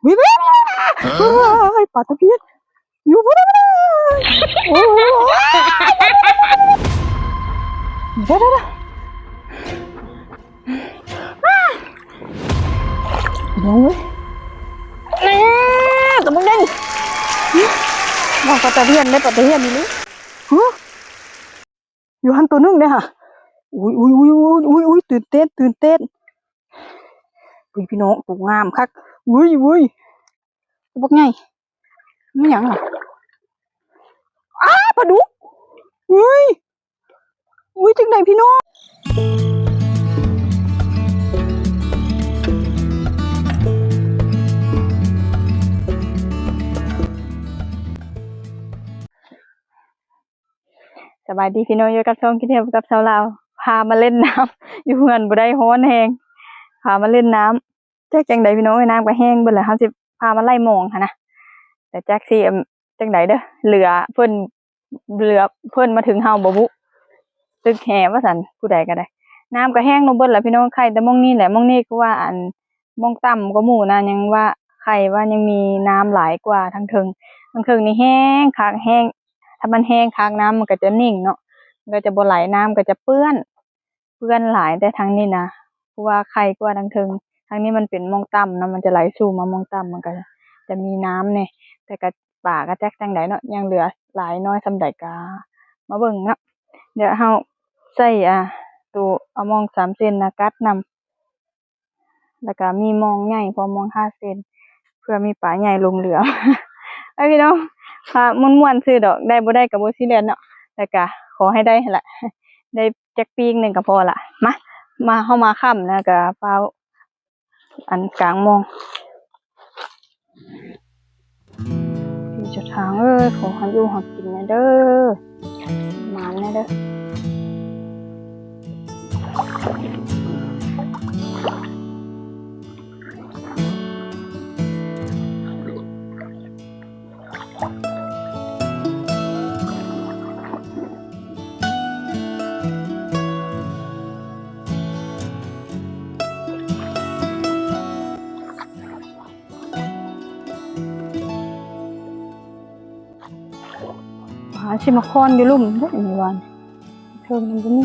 ວິວ ໂອ້ຍ ປາຕະພຽນ ຢູ່ພຸ້ນນະ ໂອ້ຍ ເດີໆ ນ້ອງເອີຍ ແນ່ ຕົວບັກໃຫຍ່ ວ່າປາຕະພຽນເດ້ ປາຕະພຽນອີ່ຫຼີ ຮະ ຢູ່ຫັ້ນຕົວໜຶ່ງເດ້ຫະ ອຸ້ຍ ອຸ້ຍ ຕື່ນເຕັ້ນ ຕື່ນເຕັ້ນ ອຸ້ຍ ພີ່ນ້ອງ ໂຕງາມຄັກ ອຸ້ຍ ອຸ້ຍ ຕົວບັກໃຫຍ່ ແມ່ນຫຍັງລະ ອ້າ ປາດຸກ ອຸ້ຍ ອຸ້ຍ ຈັ່ງໃດພີ່ນ້ອງ ສະບາຍດີພີ່ນ້ອງ ຢູ່ກັບຊ່ອງຄິດເຮັດກັບຊາວລາວ ພາມາເລ່ນນ້ຳ ຢູ່ເຮືອນບໍ່ໄດ້ ຮ້ອນແຮງ ພາມາເລ່ນນ້ຳ ຈັກຈັ່ງໃດພີ່ນ້ອງເອີຍ ນ້ຳກໍແຫ້ງເບິດແລ້ວ ເຮົາຊິພາມາໄລ່ມອງຫັ້ນນະ ແຕ່ຈັກຊິ ເອີ່ມ ຈັ່ງໃດເດີ ເຫຼືອເພິ່ນ ເຫຼືອເພິ່ນມາເຖິງເຮົາບໍ່ບຸ ຕຶກແຮ່ວ່າຊັ້ນ ຜູ້ໃດກໍໄດ້ ນ້ຳກໍແຫ້ງລົງເບິດແລ້ວພີ່ນ້ອງ ໄຄແຕ່ໝ່ອງນີ້ແຫຼະ ໝ່ອງນີ້ຄືວ່າ ອັນ ໝ່ອງຕ່ຳກວ່າໝູ່ນະ ຍັງວ່າໄຄວ່າຍັງມີນ້ຳຫຼາຍກວ່າທາງເທິງ ທາງເທິງນີ້ແຫ້ງຄັກແຫ້ງ ຖ້າມັນແຫ້ງຄັກ ນ້ຳມັນກໍຈະນິ່ງເນາະ ມັນກໍຈະບໍ່ໄຫຼ ນ້ຳກໍຈະເປື້ອນ ເປື້ອນຫຼາຍ ແຕ່ທາງນີ້ນະ ຄືວ່າໄຄກວ່າທາງເທິງ ທາງນີ້ມັນເປັນໝ່ອງຕ່ຳເນາະ ມັນຈະໄຫຼສູ່ມາໝ່ອງຕ່ຳ ມັນກໍຈະມີນ້ຳແດ່ ແຕ່ກໍປາກໍຈັກຈັ່ງໃດເນາະ ຍັງເຫຼືອຫຼາຍນ້ອຍສ່ຳໃດກໍມາເບິ່ງເນາະ ດຽວເຮົາໃສ່ ອ່າ ໂຕອາມອງສາມເຊັນນະ ກັດນຳ ແລ້ວກໍມີມອງໃຫຍ່ ພໍມອງຫ້າເຊັນ ເພື່ອມີປາໃຫຍ່ຫຼົງເຫຼືອ ໄປພີ່ນ້ອງ ພາມ່ວນໆຊື່ດອກ ໄດ້ບໍ່ໄດ້ກໍບໍ່ຊີຣຽສເນາະ ແລ້ວກໍຂໍໃຫ້ໄດ້ຫັ້ນລະ ໄດ້ຈັກປີກໜຶ່ງກໍພໍລະ ມາ ມາ ເຮົາມາຄ່ຳແລ້ວກໍຟ້າວ ອັນກາງມອງ ເຈົ້າທາງເອີຍ ຂໍໃຫ້ຢູ່ໃຫ້ກິນແດ່ເດີ ໝານແດ່ເດີ. ຫາຊິມາຄອນຢູ່ລຸ່ມເດ້ ອັນນີ້ວ່ານີ້ ເທິງມັນບໍ່ມີ.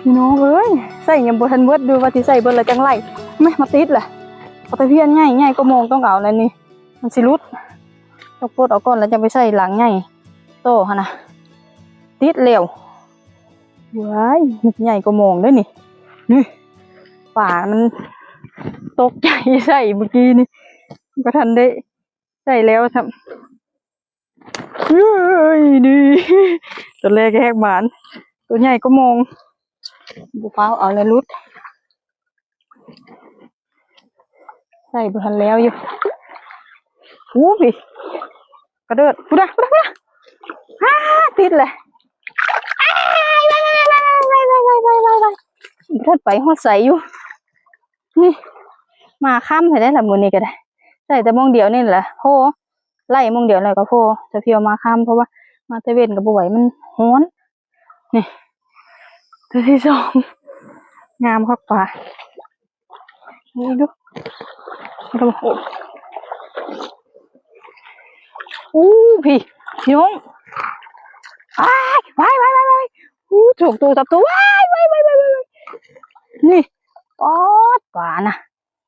ພີ່ນ້ອງເອີຍ ໃສ່ຍັງບໍ່ທັນເບິດ ຢູ່ວ່າຊິໃສ່ເບິດແລ້ວຈັ່ງໄລ່ ແມະ ມາຕິດລະ ປາຕະພຽນໃຫຍ່ ໃຫຍ່ກວ່າມອງ ຕ້ອງເອົາແລ້ວນີ້ ມັນຊິຫຼຸດ ຕ້ອງປົດອອກກ່ອນ ແລ້ວຈັ່ງໄປໃສ່ຫຼັງໃຫຍ່ຕໍ່ຫັ້ນນະ ຕິດແລ້ວ. ວ້າຍ ໃຫຍ່ກວ່າມອງເດ້ນີ້ ນີ້ ປາມັນຕົກໃຈໃສ່ມື້ກີ້ນີ້ ບໍ່ທັນໄດ້ໃສ່ແລ້ວຊ້ຳ ເອີຍ ນີ້ ຕົວແລກແຮກໝານ ຕົວໃຫຍ່ກວ່າມອງ ບໍ່ຟ້າວເອົາແລ້ວຫຼຸດ. ໃສ່ບໍ່ທັນແລ້ວຢູ່ ອູ້ ພີ້ ກະເດີດ ພຸ້ນນະ ພຸ້ນນະ ພຸ້ນນະ ຫາ ຕິດແຫຼະ ບໍ່ທັນໄປຮອດໃສຢູ່ ນີ້ ມາຄ່ຳແທ້ລະມື້ນີ້ກໍໄດ້ ໃສ່ແຕ່ໝ່ອງດຽວນີ້ລະ ໂພ ໄລ່ໝ່ອງດຽວແລ້ວກໍໂພ ສະພຽວມາຄ່ຳ ເພາະວ່າມາແຕ່ເວັນກໍບໍ່ໄຫວ ມັນຮ້ອນ. ນີ້ ຕົວທີສອງ ງາມຄັກປາ ນີ້ດູ ໂອ້ ອູ້ ພີ້ ພີ່ນ້ອງ ອ້າຍ ວາຍ ວາຍ ວາຍ ວາຍ ອູ້ ສອງໂຕ ສາມໂຕ ວາຍ ວາຍ ວາຍ ວາຍ ນີ້ ປອດ ປານະ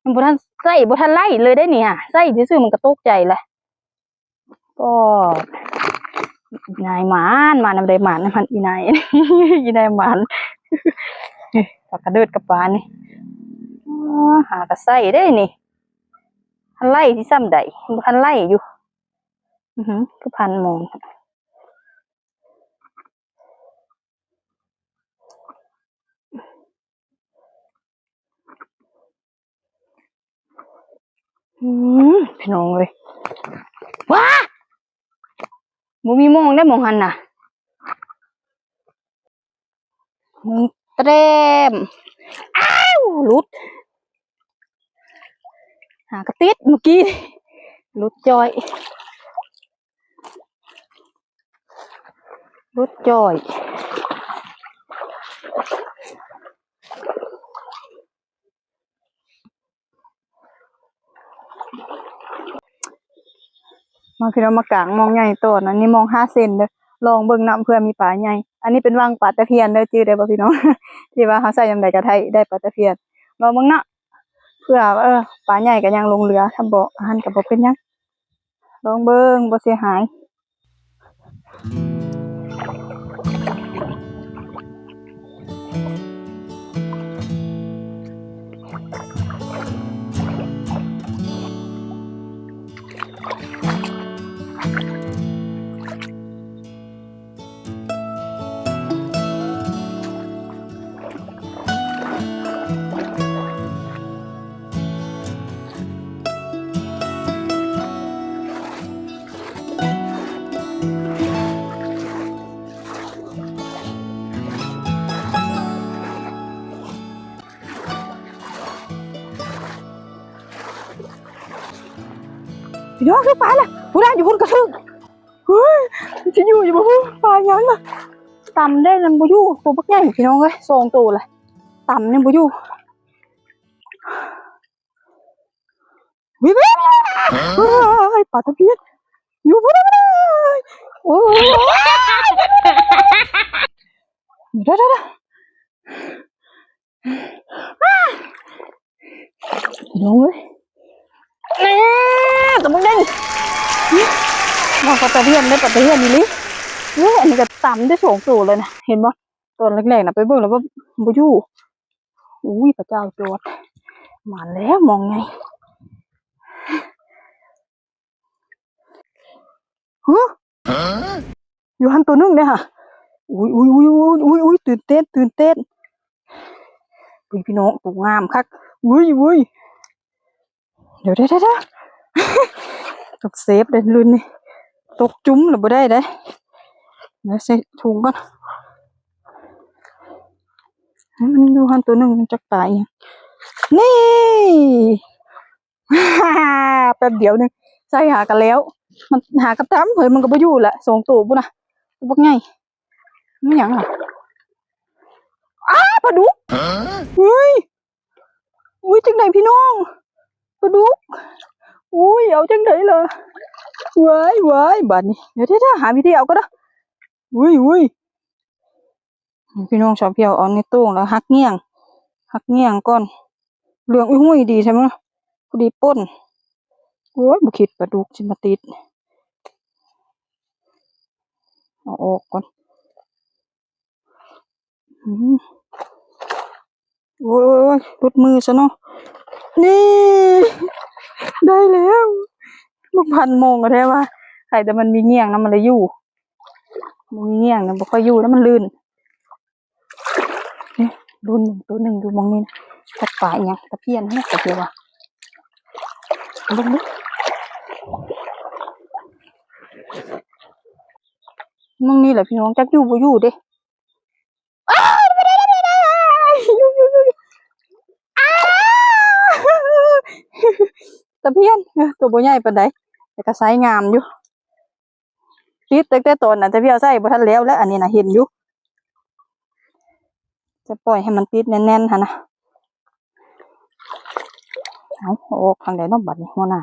ຍັງບໍ່ທັນໃສ່ ບໍ່ທັນໄລ່ເລີຍເດ້ນີ້ຫາ ໃສ່ຊື່ໆ ມັນກໍຕົກໃຈແຫຼະ. ກໍນາຍໝານ ມານຳໃດໝານນຳຫັ້ນ ອີນາຍ ອີນາຍໝານ ນີ້ ປາກະເດີດກັບປານີ້ ອໍ ຫາກະໃສ່ເດ້ນີ້ ທັນໄລ່ຊິຊ່ຳໃດ ບໍ່ທັນໄລ່ຢູ່ ອືຫື ຄືພັນມອງ. ອືມ ພີ່ນ້ອງເອີຍ ວ້າ! ບໍ່ມີມອງໄດ້ມອງຫັ້ນນະ. ເບິ່ງແຕ້ມ. ອ້າວ! ຫຼຸດ. ຫາກະຕິດເມື່ອກີ້. ຫຼຸດຈ້ອຍ. ຫຼຸດຈ້ອຍ. ມາພີ່ນ້ອງ ມາກາງມອງໃຫຍ່ຕອນ ອັນນີ້ມອງຫ້າເຊັນເດີ້ ລອງເບິ່ງນຳເພື່ອມີປາໃຫຍ່. ອັນນີ້ເປັນວັງປາຕະພຽນເດີ້ ຈື່ໄດ້ບໍ່ພີ່ນ້ອງ? ທີ່ວ່າເຮົາໃສ່ຍາມໃດກໍໄດ້ ໄດ້ປາຕະພຽນ. ລອງເບິ່ງເນາະ ເພື່ອ ເອີ ປາໃຫຍ່ກໍຍັງລົງເຮືອ ຖ້າບໍ່ຫັ້ນກໍບໍ່ເປັນຫຍັງ. ລອງເບິ່ງ ບໍ່ເສຍຫາຍ. ພີ່ນ້ອງ ຄືປາລະ ຜູ້ໃດຢູ່ພຸ້ນກະຖືກ. ເຮີ້ຍ ມັນຊິຢູ່ຢູ່ບໍ່? ປາຫຍັງນະ? ຕຳໄດ້ນັ້ນບໍ່ຢູ່ ໂຕບັກໃຫຍ່ພີ່ນ້ອງເອີຍ ສອງໂຕລະ ຕຳຍັງບໍ່ຢູ່. ວິວ ເຮີ້ຍ ປາຕະພຽນ ຢູ່ບໍ່ໄດ້. ໂອ້ຍ ດຽວໆໆ ພີ່ນ້ອງເອີຍ ແນ່ ຕົວບັກໃຫຍ່ ວ່າປາຕະພຽນເດ້ ປາຕະພຽນອີ່ຫຼີ. ເອີ ອັນນີ້ກໍຕຳໄດ້ສອງໂຕແລ້ວນະ ເຫັນບໍ່? ຕອນແລກໆນະ ໄປເບິ່ງແລ້ວວ່າບໍ່ຢູ່. ອຸ້ຍ ພະເຈົ້າຈອດ ມາແລ້ວມອງໃຫຍ່. ຫື ຢູ່ຫັ້ນໂຕໜຶ່ງເດ້ຫະ. ອຸ້ຍ ອຸ້ຍ ອຸ້ຍ ຕື່ນເຕັ້ນ ຕື່ນເຕັ້ນ. ອຸ້ຍ ພີ່ນ້ອງ ໂຕງາມຄັກ. ອຸ້ຍ ອຸ້ຍ ດຽວໆໆ ຕ້ອງເຊບເດ້ລຸ້ນນີ້ ຕົກຈຸມແລ້ວບໍ່ໄດ້ເດ້. ດຽວໃສ່ຖົງກ່ອນ. ມັນຢູ່ຫັ້ນໂຕໜຶ່ງ ມັນຈັກປາອີ່ຫຍັງ. ນີ້ ແປັບດຽວໜຶ່ງ ໃສ່ຫາກະແລ້ວ ມັນຫາກະຕຳ. ເຮີ້ຍ ມັນກໍບໍ່ຢູ່ລະ ສອງໂຕພຸ້ນນະ ບັກໃຫຍ່. ແມ່ນຫຍັງລະ? ອ້າ ປາດຸກ. ຫະ? ເຮີ້ຍ ອຸ້ຍ ຈັ່ງໃດພີ່ນ້ອງ ປາດຸກ. ອຸ້ຍ ເອົາຈັ່ງໃດລະ? ວ້າຍ ວ້າຍ ບາດນີ້ ດຽວໆ ຫາວິທີເອົາກ່ອນເດີ້. ອຸ້ຍ ອຸ້ຍ ພີ່ນ້ອງ ສາວພຽວເອົາໃນໂຕ່ງແລ້ວຫັກແງ່ງ ຫັກແງ່ງກ່ອນ. ເຫຼືອງອຸ້ຍຫຸຍດີແທ້ ພໍດີປົ່ນ. ໂອ້ຍ ບໍ່ຄິດປາດຸກຊິມາຕິດ ເອົາອອກກ່ອນ. ອືມ ໂອ້ຍ ຫຼຸດມືຊະເນາະ. ນີ້ ໄດ້ແລ້ວ. ບັກພັນມອງກໍແທ້ວ່າ ໃຄແຕ່ມັນມີແງ່ງນຳ ມັນເລີຍຢູ່. ບໍ່ມີແງ່ງນະ ບໍ່ຄ່ອຍຢູ່ນະ ມັນລື່ນ. ນີ້ ລຸ້ນໂຕໜຶ່ງຢູ່ໝ່ອງນີ້ນະ ຈັກປາອີ່ຫຍັງ ຕະພຽນຫັ້ນນະ ຕະພຽນວ່າ. ເບິ່ງດູ ໝ່ອງນີ້ແຫຼະພີ່ນ້ອງ ຈັກຢູ່ບໍ່ຢູ່ເດ້. ອ້າ ຢູ່ໆໆ ຕະພຽນ ເອີ ໂຕບໍ່ໃຫຍ່ປານໃດ ແຕ່ກໍໃຊ້ງາມຢູ່. ຕິດຕັ້ງແຕ່ຕອນນັ້ນ ແຕ່ພຽວໃສ່ບໍ່ທັນແລ້ວແຫຼະ ອັນນີ້ນະ ເຫັນຢູ່. ຈະປ່ອຍໃຫ້ມັນຕິດແໜ້ນໆ ຫັ້ນນະ. ເອົາ ເອົາອອກທາງໃດເນາະ ບັດນີ້ ຫົວໜ້າ.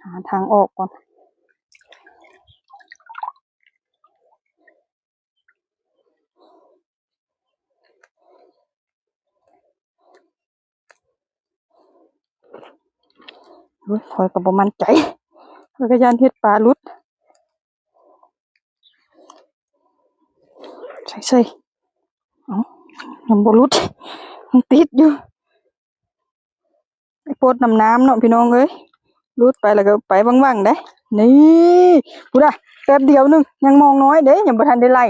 ຫາທາງອອກກ່ອນ. ໂອ້ຍ ຂ້ອຍກໍບໍ່ໝັ້ນໃຈ ຂ້ອຍກໍຢ້ານເຫັດປາຫຼຸດ. ໃສ່ໆ ເອົ້າ ຍັງບໍ່ຫຼຸດ ຍັງຕິດຢູ່. ປົດນ້ຳນ້ຳເນາະພີ່ນ້ອງເອີຍ ຫຼຸດໄປແລ້ວກໍໄປວັ່ງໆເດ້. ນີ້ ພຸ້ນນະ ແປັບດຽວໜຶ່ງ ຍັງມອງນ້ອຍເດ້ ຍັງບໍ່ທັນໄດ້ໄລ່.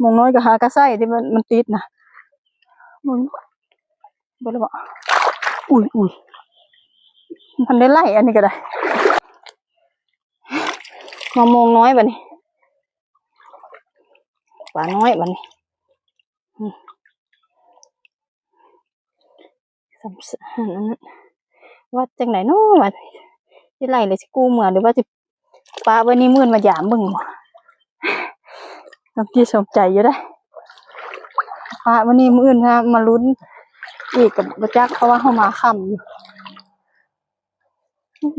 ມອງນ້ອຍກໍຫາກະໃສ່ທີ່ມັນ ມັນຕິດນະ. ເບິ່ງ ເບິ່ງແລ້ວບໍ່? ອຸ້ຍ ອຸ້ຍ. ມັນໄດ້ໄລ່ ອັນນີ້ກໍໄດ້ ມາມອງນ້ອຍບັດນີ້ ປານ້ອຍບັດນີ້ ອືມ ສຳ ອັນນັ້ນ ວ່າຈັ່ງໃດເນາະ ວ່າຊິໄລ່ແລ້ວຊິກູ້ເມືອ ຫຼືວ່າຊິປະໄວ້ນີ້ ມື້ອື່ນມາຢາມເບິ່ງບໍ່ ສົມຈິດສົມໃຈຢູ່ເດ້ ປະໄວ້ນີ້ ມື້ອື່ນມາ ມາລຸ້ນອີກກໍບໍ່ຈັກ ເພາະວ່າເຮົາມາຄ່ຳຢູ່.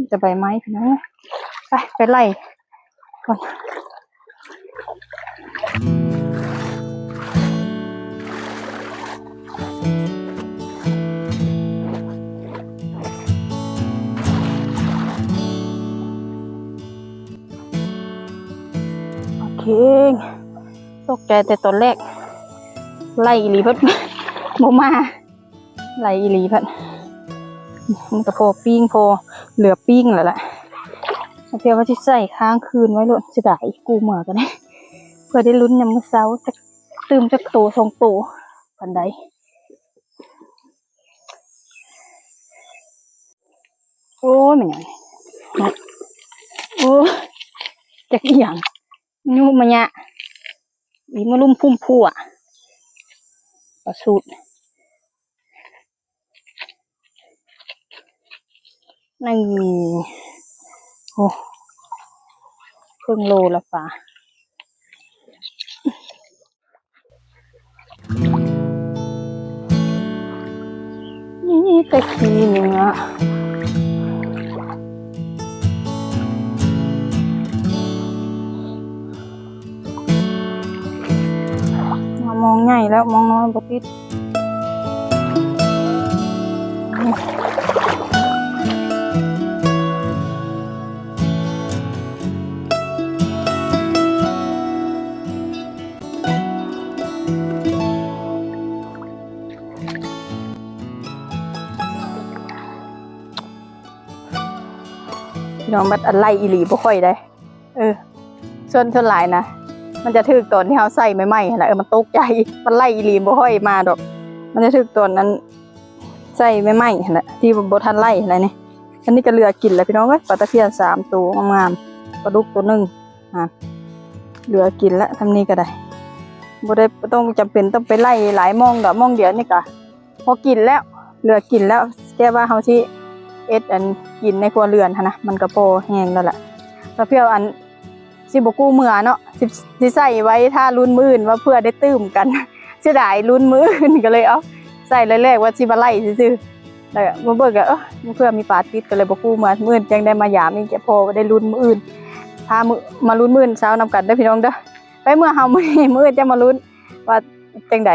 ແຕ່ໃບໄມ້ພີ່ນ້ອງ ໄປ ໄປໄລ່ກ່ອນ ໂອເຄ ຕົກໃຈແຕ່ຕອນແລກ ໄລ່ອີ່ຫຼີເພິ່ນ ບໍ່ມາ. ໄຫຼອີ່ຫຼີພັດ ມັນກໍພໍປີ້ງ ພໍເຫຼືອປີ້ງແລ້ວລະ ເທື່ອວ່າຊິໃສ່ຄ້າງຄືນໄວ້ໂລດ ເສຍດາຍ ກູ້ເມືອກໍໄດ້ ເພື່ອໄດ້ລຸ້ນຍາມມື້ເຊົ້າ ຈັກຕື່ມຈັກໂຕສອງໂຕປານໃດ. ໂອ້ຍ ແມ່ນຫຍັງນີ້ ໂອ້ຍ ຈັກອີ່ຫຍັງ ຍຸມະຍະ ອີມະລຸມພຸ່ມພົ່ວ ປາສູດ ນີ້ ໂອ້ ເຄິ່ງໂລລະປາ ມີແຕ່ຂີ້ເໜືອ ມາມອງໃຫຍ່ແລ້ວ ມອງນ້ອຍບໍ່ຕິດ. ພີ່ນ້ອງ ບັດອັນໄລ່ອີ່ຫຼີບໍ່ຄ່ອຍໄດ້ ເອີ ສ່ວນ ສ່ວນຫຼາຍນະ ມັນຈະຖືກຕອນທີ່ເຮົາໃສ່ໃໝ່ໆຫັ້ນລະ ເອີ ມັນຕົກໃຈ ມັນໄລ່ອີ່ຫຼີບໍ່ຄ່ອຍມາດອກ ມັນຈະຖືກຕອນນັ້ນ ໃສ່ໃໝ່ໆຫັ້ນແຫຼະ ທີ່ບໍ່ທັນໄລ່ຫັ້ນແຫຼະນີ້ ອັນນີ້ກໍເຫຼືອກິນແລ້ວພີ່ນ້ອງເອີຍ ປາຕະພຽນສາມໂຕງາມໆ ປາດຸກໂຕໜຶ່ງ ອ່າ ເຫຼືອກິນແລ້ວ ຊ່ຳນີ້ກໍໄດ້ ບໍ່ໄດ້ ບໍ່ຕ້ອງຈຳເປັນຕ້ອງໄປໄລ່ຫຼາຍມ່ອງດອກ ມ່ອງດຽວນີ້ກໍພໍກິນແລ້ວ ເຫຼືອກິນແລ້ວ ແຕ່ວ່າເຮົາຊິເຮັດອັນກິນໃນຄົວເຮືອນຫັ້ນນະ ມັນກໍພໍແຮງແລ້ວລະ ປາພຽວອັນ ຊິບໍ່ກູ້ເມືອເນາະ ຊິ ຊິໃສ່ໄວ້ຖ້າລຸ້ນມື້ອື່ນວ່າເພື່ອໄດ້ຕື່ມກັນ ເສຍດາຍລຸ້ນມື້ອື່ນ ກໍເລີຍເອົາໃສ່ແລກໆ ວ່າຊິມາໄລ່ຊື່ໆ ແລ້ວມາເບິ່ງກໍ ເອີ ເພື່ອມີປາຕິດ ກໍເລີຍບໍ່ກູ້ເມືອ ມື້ອື່ນຈັ່ງໄດ້ມາຢາມອີກ ພໍໄດ້ລຸ້ນມື້ອື່ນ ຖ້າມື້ ມາລຸ້ນມື້ອື່ນເຊົ້ານຳກັນເດີພີ່ນ້ອງເດີ ໄປເມືອເຮົາມື້ນີ້ ມື້ອື່ນຈະມາລຸ້ນວ່າຈັ່ງໃດ.